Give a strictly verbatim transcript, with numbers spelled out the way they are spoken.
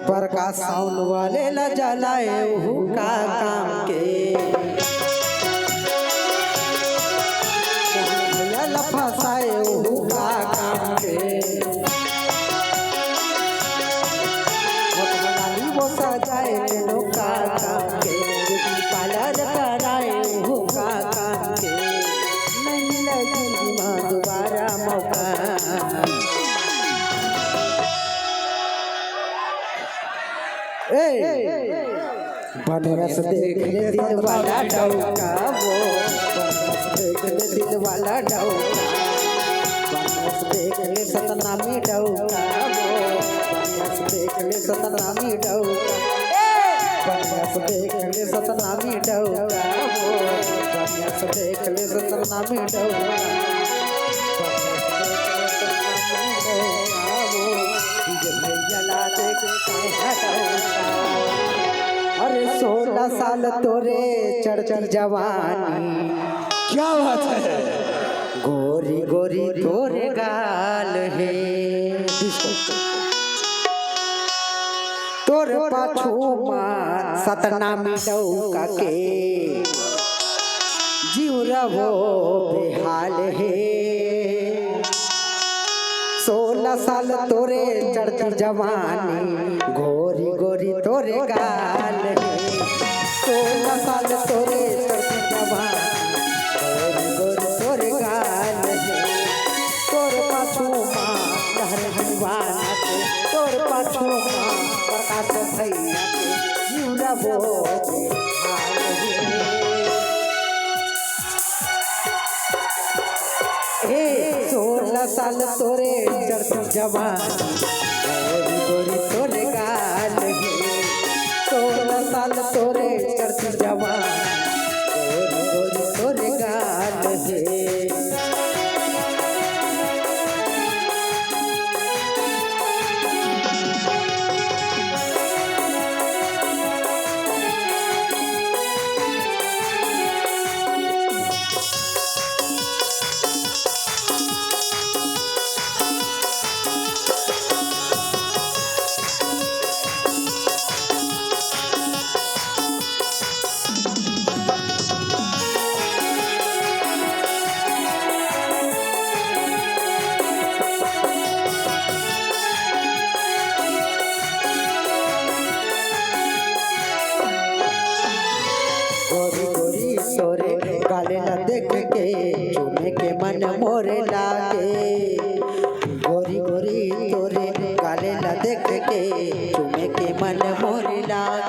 प्रकाश sound वाले ला जलाए हूँ का काम के, भैया ला फंसाए हूँ का काम के, होठ बनाली वो सजाए लेनो का काम के, ब्यूटी पार्लर कराए हूँ का काम के, नहीं मिले जिंदगी में दोबारा मौका। ए, बनिया से देख ले दिल वाला डौका वो, बनिया से देख ले दिल वाला डौका, बनिया से देख ले सतनामी डौका वो, बनिया से देख ले सतनामी डौका, ए, बनिया से देख ले सतनामी डौका वो, बनिया से देख ले सतनामी डौका, बनिया से देख ले सतनामी डौका वो, ये भैया ला देख के हटौका। अरे सोलह साल तोरे चढ़ती जवानी, क्या बात है? गोरी गोरी तोरे गाल हे, तोर पाछू मा सतनामी डौका के जीव रहो बेहाल हे। सोलह साल तोरे चढ़ती जवानी, गोरी गोरी तोरे गाल हे। सोलह साल तोरे चढ़ती जवानी, गोरी गोरी तोरे गाल हे। तोर पाछू मा लहर दीवाना के, तोर पाछू मा प्रकाश भैया के, जीव रहो बेहाल हे। ए, सोलह साल तोरे चढ़ती जवानी, गोरी गोरी तोरे गाल हे। सोलह साल तोरे चढ़ती जवानी, गोरी गोरी तोरे गाल हे। गोरी गोरी तोरे गाले ला देख के चूमे के मन मोरे लागे। गोरी गोरी तोरे गाले ला देख के चूमे के मन मोरे लागे।